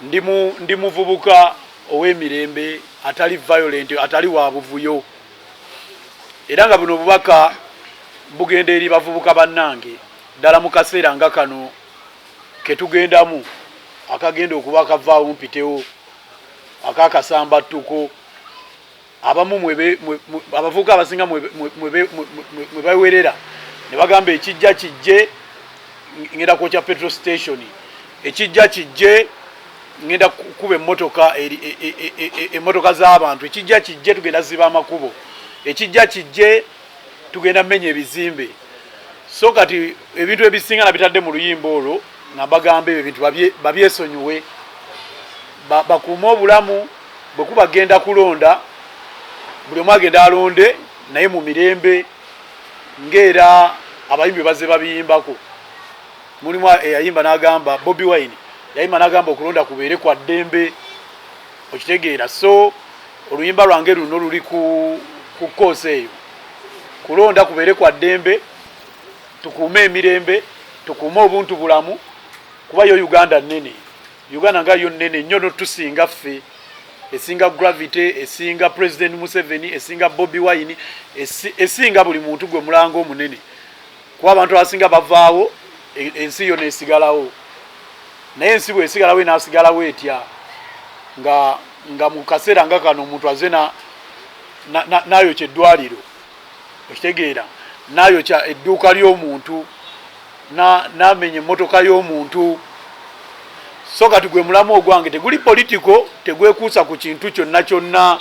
Ndi muvubuka ow'emirembe, atali violent, atali wa buvuyo, era nga buno obubaka bugenda eri bavubuka bannange ddala mu kaseera nga kano ketugendamu, akagenda okuba akavaawo mpitewo akakasambattuko. Abamu abavubuka abasinga mwe bawerera ne bagamba, "Ekijja kijje, ngenda kwokya petrol station. Ekijja kijje, ngenda kukuba emmotoka, emmotoka z'abantu. Ekijja kijje, tugenda ziba amakubo. Ekijja kijje, tugenda menya ebizimbe." So kati ebintu ebisinga nabitadde mu luyimba olwo nga mbagamba ebyo ebintu babyesonyiwe, bakuume obulamu. Bwe kuba genda kulonda, buli omu agenda alonde, naye mu mirembe, ng'era abayimbi bazze babiyimbako. Mulimu eyayimba n'agamba, Bobi Wine yayimba n'agamba okulonda kubeere kwa ddembe. Okitegeera? So oluyimba lwange luno luli ku koosi eyo, kulonda kubeere kwa ddembe, tukuume emirembe, tukuume obuntu bulamu, kuba yo Uganda nnene. Uganda nga yo nnene nnyo, notusinga ffe, esinga Gravity, esinga President Museveni, esinga Bobi Wine, esinga buli muntu gwe mulanga omunene, kuba abantu abasinga bavaawo, ensi yo nesigalawo. Naye ensi bwesigalawo, enasigalawo etya nga mu kaseera nga kano omuntu aze nayokya eddwaliro? Okitegeera? Nayokya edduuka ly'omuntu, namenya emmotoka y'omuntu. So kati gwe mulamu ogwange teguli political, tegwekuusa ku kintu kyonna kyonna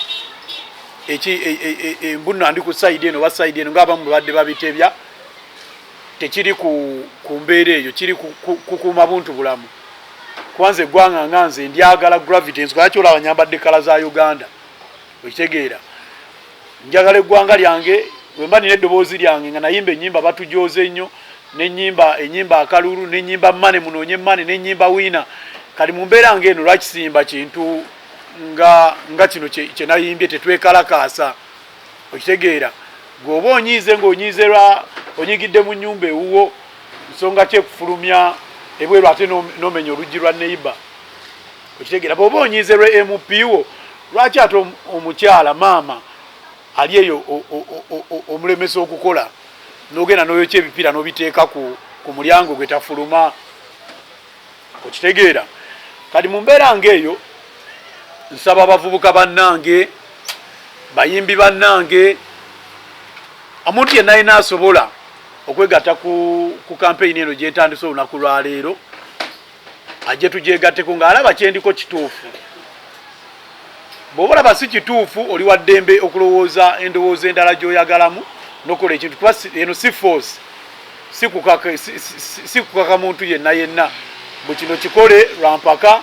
embunno ndi ku side eno oba side eno, ngaabamu bwe badde babitebya. Tekiri ku mbeera eyo, kiri kukuuma buntu bulamu. Kubanza eggwanga nga nze ndyagala. Gravity ensonga lwaki olaba nyambadde colour za Uganda? Okitegeera? Njagala eggwanga lyange. Bwe mba nina eddoboozi lyange nga nayimba ennyimba batujoze ennyo, nenyimba enyimba akalulu, nenyimba money, munoonye money, nenyimba wiina. Kati mu mbeera ngaeno, lwaki siyimba kintu nga kino kye nayimbye, "Tetwekalakaasa"? Okitegeera? Gweoba onyiize ng'onyiize lwa onyigidde mu nnyumba ewuwo, nsonga kyekufulumya ebweru ate n'omenya oluggi lwa neighbour? Okitegeera? Bw'oba onyiize lwe MP wo, lwaki ate omukyala maama ali eyo omulemesa okukola, n'ogenda n'oyokya ebipiira n'obiteeka ku mulyango gwe tafuluma? Okitegeera? Kati mu mbeera ng'eyo, nsaba abavubuka bannange, bayimbi bannange, omuntu yenna alina asobola okwegatta ku kampeyini eno gyentandise olunaku lwaleero, ajje tugyegatteko ng'alaba kyendiko kituufu. Bw'oba olaba si kituufu, oli wa ddembe okulowooza endowooza endala gy'oyagalamu nokola ekintu, kuba eno si force, si kukaka muntu yenna yenna bwe kino kikole lwampaka.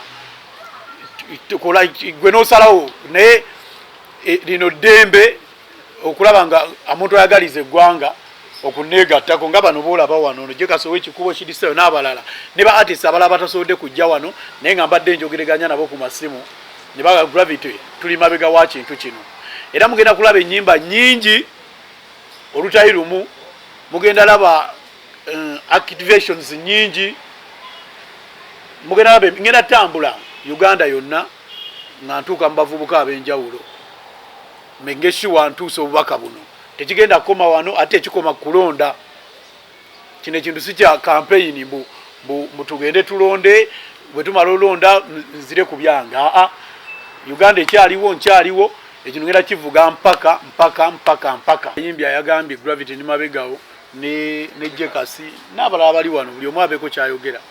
Kola gwe n'osalawo, naye lino ddembe okulaba nga omuntu ayagaliza eggwanga okuneegattako, nga bano boolaba wano, ono Jekasowa ekikubo kidisayo n'abalala, ne ba artist abalala batasobodde kujja wano, naye nga mbadde njogereganya nabo ku masimu ne baga, "Gravity, tuli mabega wa kintu kino." Era mugenda kulaba ennyimba nnyingi olutali lumu, mugenda laba activations nnyingi, mugenda laba ngenda tambula Uganda yonna nga ntuuka mu bavubuka ab'enjawulo, making sure ntuusa obubaka buno. Tekigenda kukoma wano, ate ekikoma kulonda. Kino ekintu si kya campaign mbu tugende tulonde, bwe tumala olonda nzire ku byange. Aa, Uganda ekyaliwo, nkyaliwo. Ekintu ngenda kivuga mpaka mpaka mpaka mpaka. Yimbi ayagambye Gravity ni mabegawo ne Jekasi n'abalala bali wano, buli omu abeeko kyayogera.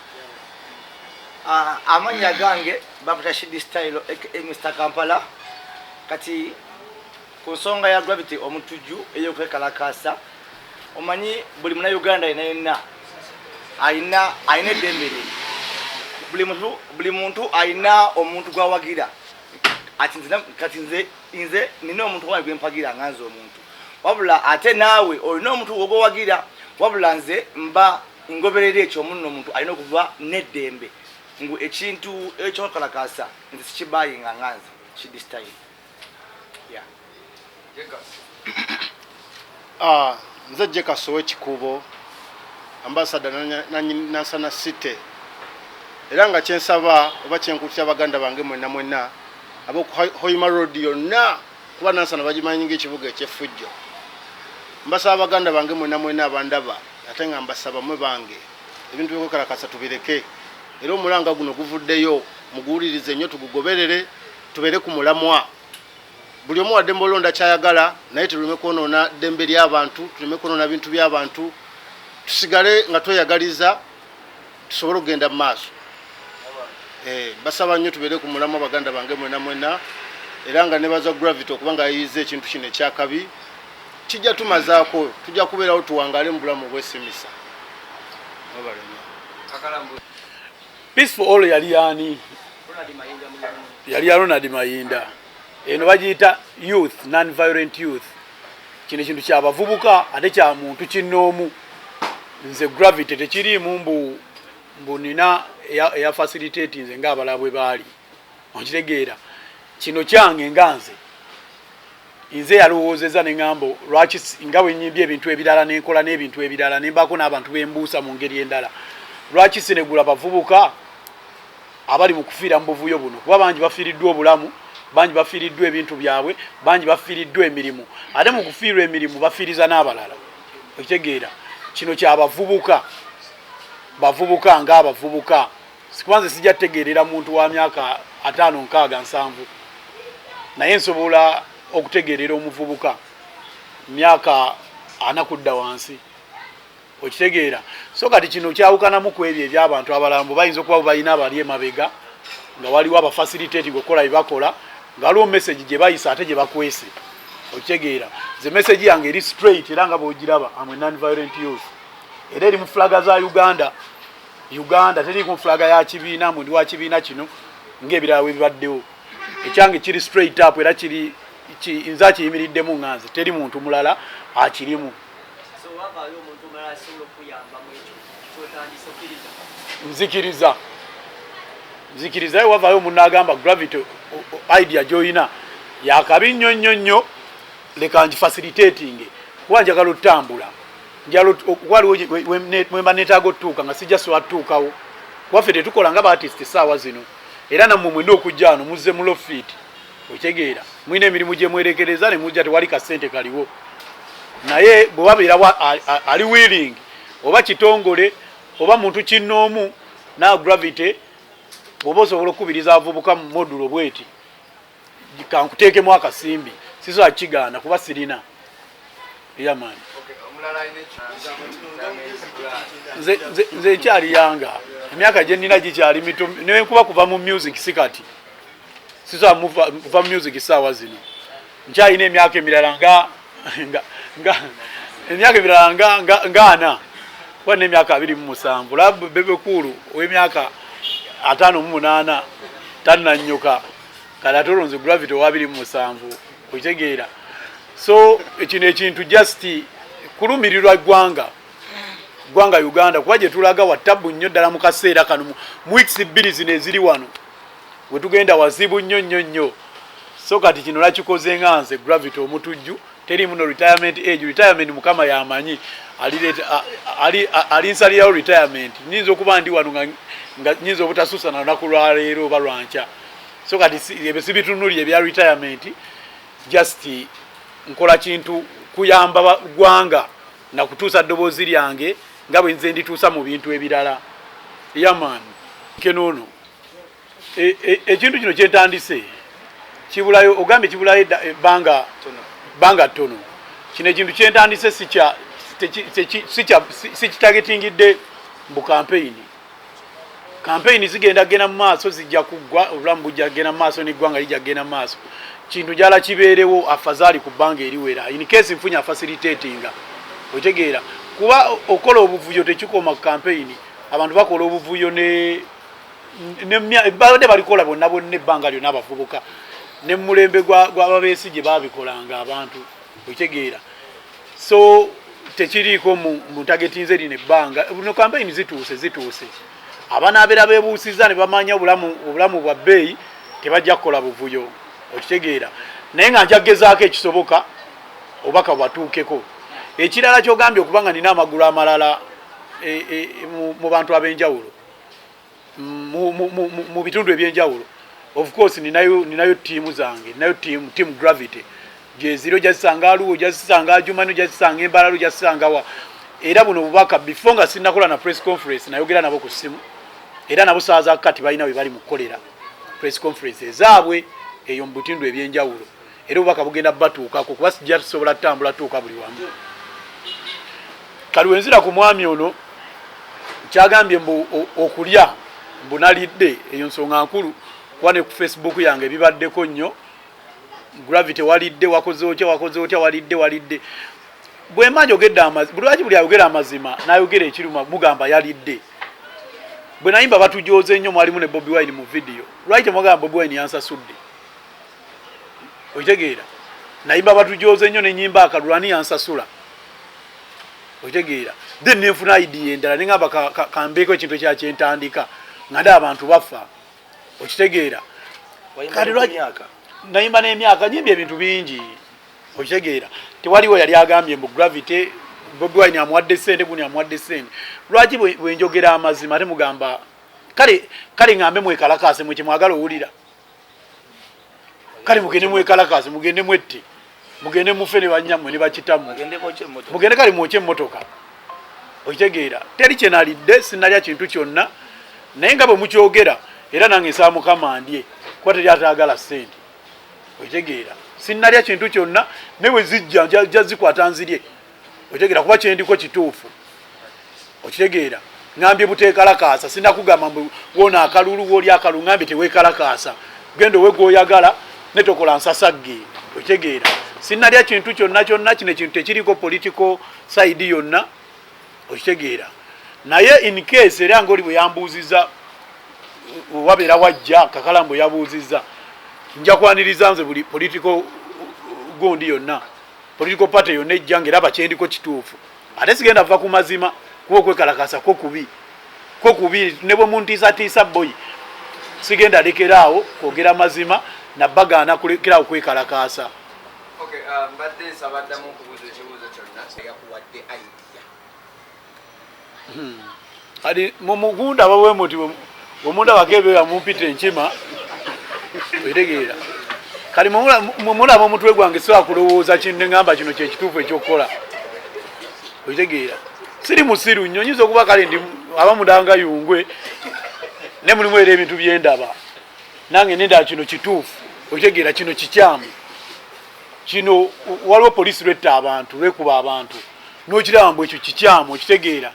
Ah, amannya gange bampita Shidi Style aka Mr Kampala. Kati ku nsonga ya Gravity Omutujju ey'okwekalakaasa, omanyi buli Munauganda yenna yenna alina eddembe lye. Buli muntu alina omuntu gwawagira. Ati kati nze nina omuntu wange gwempagira nga nze omuntu, wabula ate naawe olina omuntu gwowagira. Wabula nze mba ngoberera ekyo omunno omuntu alina okuba n'eddembe ngu ekintu ekyokalakasa nze sikibayinga nga nze Shidi Style, yeah. Ah, nze Jekaso w'Ekikuubo, ambassador Nansana City. Era nga kyensaba oba kyenkutira baganda bange mwenna mwenna ab'oku Hoima Road yonna, kuba Nansana bagimanyi ng'ekibuga eky'effujjo. Mbasaba baganda bange mwenna mwenna abandaba, ate nga mbasaba mwe bange, ebintu by'okwekalakasa tubireke. Era omulanga guno guvuddeyo, muguwulirize nnyo, tugugoberere, tubeere ku mulamwa. Buli omu waddembe olonda kyayagala, naye tuleme kwonoona ddembe ly'abantu, tuleme kwonoona bintu by'abantu, tusigale nga tweyagaliza tusobole okugenda mu maaso. Basaba nnyo tubeere ku mulamwa baganda bange mwena mwena, era nga nebaza Gravity okuba nga yayiyiza ekintu kino ekyakabi. Kijja tumazaako, tujja kubeerawo tuwangaale mu bulamu obwesimisa. Mwebale nnyo. Peace for all yali yani? Yali ya Ronald Mayinda. Eno bagiyita youth, non-violent youth. Kino ekintu kyabavubuka ate kya muntu kinnoomu. Nze Gravity tekiriimu mbu nina eya facilitate nze ng'abalala bwe baali. Okitegeera? Kino kyange nga nze. Nze yalowoozezza ne ŋŋamba lwaki nga bwe nnyimbye ebintu ebirala ne nkola n'ebintu ebirala ne mbaako n'abantu be mbuusa mu ngeri endala, lwaki sinegula bavubuka abali mu kufiira mu buvuyo buno, kuba bangi bafiiriddwa obulamu, bangi bafiiriddwa ebintu byabwe, bangi bafiiriddwa emirimu, ate mu kufiirwa emirimu bafiiriza n'abalala. Okitegeera? Kino kya bavubuka, bavubuka ng'abavubuka. Sikuba nze sijja kutegeerera muntu wa myaka 50, 60, 70, naye nsobola okutegeerera omuvubuka myaka 40 kudda wansi. Okitegeera? So kati kino kyawukanamu ku ebyo eby'abantu abalala, mbu bayinza okuba balina abali emabega nga waliwo abafacilitating okukola bye bakola, nga waliwo message gye bayisa ate gye bakwese. Okitegeera? Nze message yange eri straight, era nga bw'ogiraba, am a non-violent youth, era eri mu flaga za Uganda. Uganda teri ku flaga ya kibiina mbu ndi wa kibiina kino ng'ebirala bwe bibaddewo. Ekyange kiri straight up, era kiri nze akiyimiriddemu nga nze, teri muntu mulala akirimu. Nzikiriza, nzikiriza wavaayo omuntu n'agamba Gravity, idea gy'olina yakabi nnyo nnyo nnyo, leka ngifacilitating, kuba njagala otambula, waliwo mwemba neetaaga otutuuka nga sijja sobola tutuukawo, kuba ffe tetukola nga baartist essaawa zino. Era nammwe mwena okujja wano muzze mu low fit. Okitegeera? Mulina emirimu gye mwerekereza ne mujja, tewali kasente kaliwo. Naye bwe wabeerawo ali willing, oba kitongole oba muntu kinnoomu, na Gravity bw'oba osobola okukubiriza abavubuka mu modulo bweti, kankuteekemu akasimbi, sisobola kigaana kuba sirina. Yaman, nze nkyali yanga, emyaka gye nnina gikyali mito, nenkuba kuva mu music si kati, sisobola kuva mu music saawa zino. Nkyalina emyaka emirala nga emyaka emirala nga 40, kuba n'emyaka 27. Laba Bebe Cool ow'emyaka 58 tannannyuka, kale ate olwo nze Gravity owa 27. Okitegeera? So kino ekintu just kulumirirwa ggwanga, ggwanga Uganda, kuba gye tulaga wattabu nnyo ddala mu kaseera kano. Mu weeks 2 zino eziri wano we tugenda wazibu nnyo nnyo nnyo. So kati kino nakikoze nga nze Gravity omutujju, teri muno retirement age. Retirement Mukama yamanyi alinsalirawo retirement. Nyinza okuba ndi wano nga nyinza obutasusa na lunaku lwaleero oba lwankya. So kati ebyo sibitunulira ebya retirement, just nkola kintu kuyamba ggwanga na kutuusa ddoboozi lyange nga bwe nze ndituusa mu bintu ebirala. Yaman kenono ekintu kino kyentandise kibulayo, ogambye kibulayo ebbanga bbanga ttono. Kino ekintu kyentandise sikitargetingidde mbu campaign. Campaign zigenda genda mu maaso, zijja kuggwa, obulamu bujja kugenda mu maaso n'eggwanga lijja kugenda mu maaso. Kintu jala kibeerewo afazaali ku bbanga eriwera, in case nfunye afacilitatinga. Otegeera? Kuba okola obuvuyo tekikoma ku campaign, abantu bakola obuvuyo ne babadde balikola bonna bonna ebbanga lyonna, abavubuka ne mulembe gw'ababesigye babikolanga abantu. Okitegeera? So tekiriiko mu targetinze lino ebbanga. No campaign zituuse, zituuse, abanaabeera beebuusiza ne bamanya obulamu bwa bbeeyi, tebajja kukola buvuyo. Okitegeera? Naye nga njagezaako ekisoboka obubaka bwatuukeko. Ekirala kyogambye okuba nga nina amagulu amalala mu bantu ab'enjawulo. Mu bitundu ebyenjawulo, of course ninayo ttiimu zange, ninayo team Gravity gyeziri, ojazisanga Aluwo, ojazisanga Ajumani, ojazisanga Embalalo, ojazisanga wa. Era buno bubaka, before nga sinnakola na press conference, nayogera nabo ku ssimu, era nabo saawa za kati balina we bali mu kukolera press conference ezaabwe eyo mu bitundu ebyenjawulo. Era obubaka bugenda batuukako, kuba sijja tusobola tutambula tuuka buli wamu. Kali wenzira ku mwami ono kyagambye mbu okulya mbu nalidde, eyo nsonga nkulu, kuba ne ku Facebook yange bibaddeko nnyo. Gravity walidde, wakoze otya, wakoze otya, walidde, walidde. Bwemba njogedde amazima, lwaki buli ayogera amazima n'ayogera ekiruma mugamba yalidde? Bwe nayimba batujoze nnyo, mwalimu ne Bobi Wine mu video, lwaki temwagamba Bobi Wine yansasudde? Okitegeera? Nayimba batujoze nnyo nenyimba akalulu, ani yansasula? Okitegeera? Then nenfuna idea endala, nengamba kambeeko ekintu ekirala kyentandika nga ndi abantu bafa. Okitegeera? Kati nayimba n'emyaka, nyimbye ebintu bingi. Okitegeera? Tewaliwo yali agambye mbu Gravity, Bobi Wine amuwadde sente, guni amuwadde sente. Lwaki bwenjogera amazima ate mugamba? Kale ŋŋambe mwekalakaase, mwe kyemwagala owulira. Kale mugende mwekalakaase, mugende mwette, mugende mufe ne banyammwe ne bakitammwe, mugende kale mwokye emmotoka. Okitegeera? Teri kyenalidde, sinalya kintu kyonna, naye nga bwe mukyogera, era nange nsaba Mukama ndye, kuba teri ataagala ssente. Okitegeera? Sinnalya kintu kyonna, naye bwe zijja nja zikwata nzirye. Okitegeera? Kuba kyendiko kituufu. Okitegeera? Ŋambye buteekalakaasa, sinakugamba mbu wona akalulu wooli akalulu. Ŋambye teweekalakaasa, genda owe gwoyagala ne tokola nsasagge. Okitegeera? Sinnalya kintu kyonna kyonna. Kino ekintu tekiriko political side yonna. Okitegeera? Naye in case era ngaoli bwe yambuuziza, wabeera wajja Kakalambo yabuuzizza, nja kwaniriza nze buli political gundi yonna, political party yonna ejja nga eraba kyendiko kituufu. Ate sigenda va ku mazima, kuba okwekalakasa ko kubi, ko kubi. Ne bwe muntiisatiisa boyi, sigenda lekeraawo kwogera mazima nabagaana kulekeraawo kwekalakaasa. Mbadde nsaba ddamu okubuuza ekibuuzo kyonna yakuwadde idea. Kati mumugunda bawe muti omundabako ebyo yamumpita enkima. Otegeera? Kati mumulaba omutwe gwange sobola kulowooza kintu neŋamba kino kyekituufu ekyokukola. Otegeera? Siri musiru nnyo, nyinza okuba kale ndi abamudanga yungwe, ne mulimu era ebintu byendaba nange nendaba kino kituufu. Otegeera? Kino kikyamu. Kino waliwo poliisi lwetta abantu, lwekuba abantu, nokiraba mbu ekyo kikyamu. Okitegeera?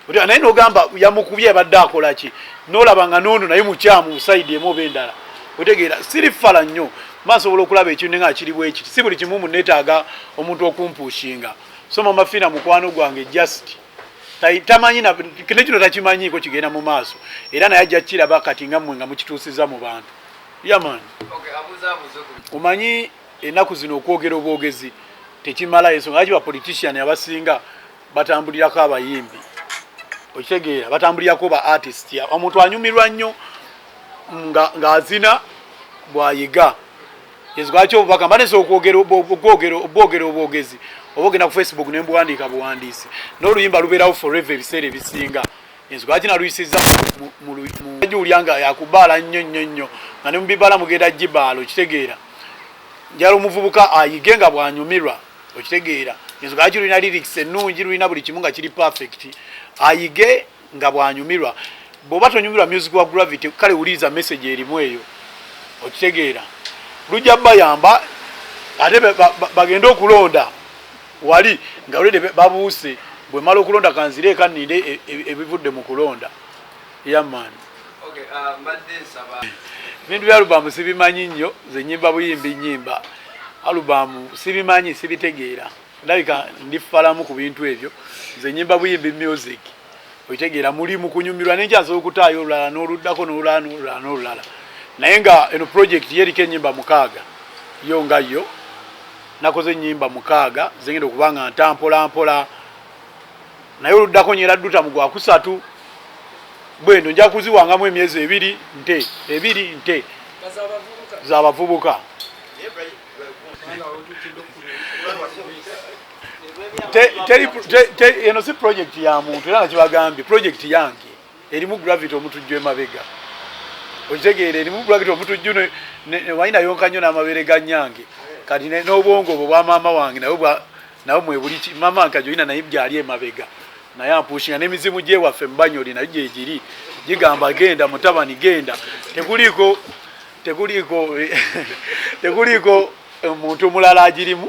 Naye nogamba yamukubye yabadde akola ki, nolaba nga nono naye mukyamu mu side emu oba endala. Otegeera? Siri fala nnyo, masobola okulaba ekintu nga kiri bwekiti. Si buli kimu muneetaaga omuntu okumpushinga. So Mama Fina mukwano gwange, just tamanyi ne kino takimanyiiko kigenda mu maaso, era naye ajja kiraba kati nga mmwe nga mukituusiza mu bantu. Yaman, omanyi ennaku zino okwogera obwogezi tekimala. Ensonga lwaki ba politician abasinga batambulirako abayimbi, okitegeera, batambulirako ba artist, omuntu anyumirwa nnyo ng'azina bw'ayiga. Lwaki obubaka mba nesobola okwogera obwogezi, oba ogenda ku Facebook nembuwandiika buwandiisi, n'oluyimba lubeerawo forever ebiseera ebisinga. Ensonga lwaki naluyisizza juwulya nga yakubaala nnyo nnyo nnyo, nga ne mubibala mugenda gibaala. Okitegeera? Njala omuvubuka ayige nga bw'anyumirwa. Okitegeera? Ensonga lwaki lulina lyrics ennungi, lulina buli kimu nga kiri perfect, ayige nga bw'anyumirwa. Bw'oba tonyumirwa music wa Gravity, kale wuliriza message erimu eyo. Okitegeera? Lujja bayamba, ate bagende okulonda wali nga already babuuse. Bwe mala okulonda kanzire eka nninde ebivudde mu kulonda. Yaman, ebintu bya album sibimanyi nnyo. Nze nyimba buyimbi, nyimba album sibimanyi, sibitegeera. Ndabika ndifalamu ku bintu ebyo. Nze nyimba buyimbi, music. Okitegeera? Muli mu kunyumirwa, nenkyasobola okutaayo olulala n'oluddako n'olulala n'olulala n'olulala. Naye nga eno project ye eriko ennyimba 6 yo, nga yo nakoze ennyimba 6 zengenda okuba nga nta mpola mpola, naye oluddako nyera dduta mu gwakusatu. Bwendo nja kuziwangamu emyezi 2 nte 2 nte z'abavubuka. Eno si project ya muntu, era nakibagambye, project yange. Erimu Gravity Omutujju emabega, okitegeera? Erimu Gravity Omutujju wayina yonka nnyo n'amabeere ga nyange. Kati n'obwongo obwo bwa maama wange nawe nawe mwebuli maama wange kajoyina naye gyali emabega, naye ampushinga n'emizimu gyewaffe mubanyoli nayo gyegiri gigamba genda mutabani genda. Tekuliiko, tekuliiko, tekuliiko muntu mulala agirimu,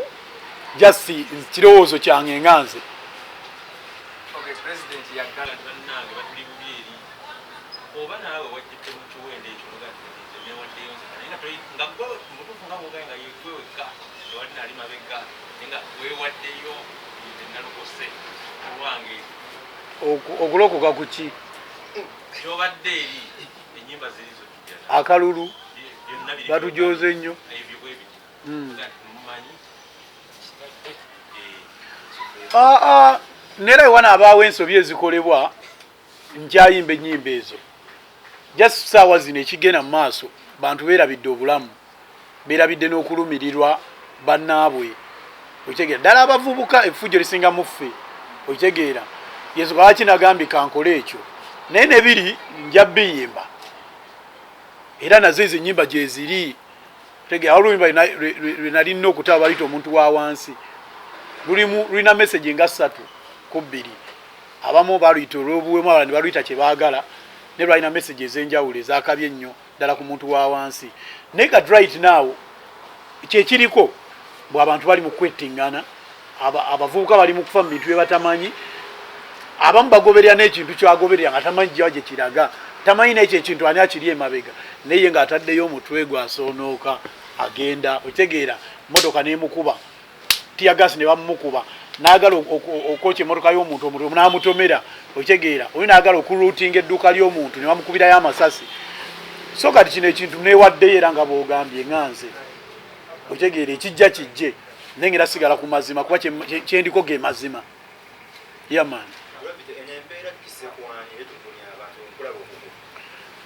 just kirowoozo kyange nga nze. Okay, president yaggala bannange batuli bubi eri oba naawe wajjidde mu kiwendo ekyo noga nti nze newaddeyo nzeka, naye nga gwe mutuufu nga bwogaye nga yegwe wekka tewali nali mabega, naye nga weewaddeyo nze nalokose olwange. Okulokoka ku ki? Kyobadde eri ennyimba ziri zo. Akalulu batujoze nnyo. Ebyo bwe biti. Mumanyi. Aa, nera ewana abaawo ensobi ezikolebwa, nkyayimba ennyimba ezo. Just saawa zino ekigenda mu maaso, bantu beerabidde obulamu, beerabidde n'okulumirirwa bannaabwe, okitegeera? Ddala abavubuka effujjo lisinga mu ffe, okitegeera? Yensonga lwaki nagambye kankole ekyo, naye nebiri nja biyimba era nazo ezo ennyimba gyeziri. Tegeera, oluyimba lwe nali nina okutaba balita omuntu wa wansi, lulimu lulina message nga 3 ku 2. Abamu baluyita olw'obuwemu, abalala ne baluyita kye baagala, naye lwalina message ez'enjawulo ezakabi ennyo ddala ku muntu wa wansi. Naye kati right now kyekiriko bwe abantu bali mu kwettiŋŋana, abavubuka bali mu kufa mu bintu bye batamanyi. Abamu bagoberera n'ekintu kyagoberera nga tamanyi gyawa gye kiraga, tamanyi n'ekyo ekintu ani akiri emabega, naye ye ng'ataddeyo omutwe gwe asoonooka agenda, okitegeera? Motoka n'emukuba teargas ne bamumukuba, n'agala okwokya emmotoka y'omuntu, omuntu n'amutomera, okitegeera? Oli n'agala okulootinga edduuka ly'omuntu ne bamukubirayo amasasi. So kati kino ekintu neewaddeyo era nga bw'ogambye nga nze, okitegeera, ekijja kijje, naye ngera sigala ku mazima kuba kyendiko ge mazima. Yeah man. Eno embeera tugisekwani etuvunya abantu nkulaba okuku?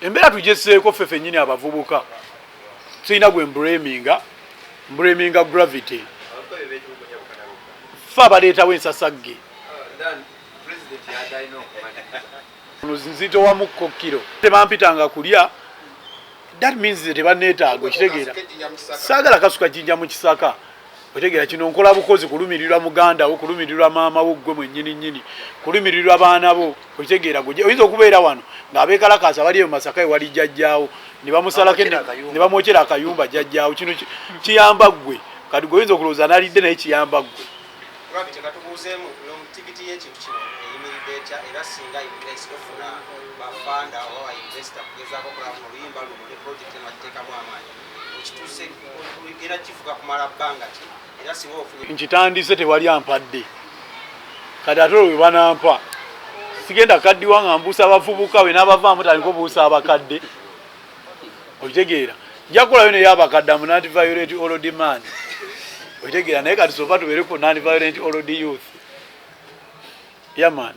Embeera tugyesseeko ffe ffennyini abavubuka. Sirina gwe mblaminga, mblaminga Gravity. Abavubuka be beetulugunya bokka na bokka. Ffe abaleetawo ensasagge. Then president yadde alina okumaliriza. Ono nzitowamu kiro tebampitanga kulya, that means tebanneetaaga, okitegeera? Saagala kasuka jjinja mu kisaka, otegeera? Kino nkola bukozi kulumirirwa muganda wo, kulumirirwa maama wo, gwe mwennyini nnyini, kulumirirwa baana bo, okitegeera? Gwe oyinza okubeera wano ng'abeekalakaasa bali eyo Masaka ewali jjajjaawo ne bamusalako ne bamwokyera akayumba jjajjaawo. Kino kiyamba ggwe. Kati gwe oyinza okulowooza nalidde, naye kiyamba ggwe. Gravity, katubuuzeemu longevity y'ekintu kino eyimiridde etya, era singa in case tofuna bafunder oba bainvestor kugezaako okulaba mu oluyimba luno ne project eno bagiteekamu amaanyi, okituuse ogenda kivuga kumala bbanga ki, era singa ofunye? Nkitandise, tewali ampadde. Kati ate olwo bwe banampa, sigenda kaddiwa nga mbuusa abavubuka. We n'abavaamu tandika obuusa abakadde, okitegeera? Nja kukolayo naye abakadde amu non violent old man, okitegeera? Naye kati so far tubeere ku non violent old youth. Yeah man.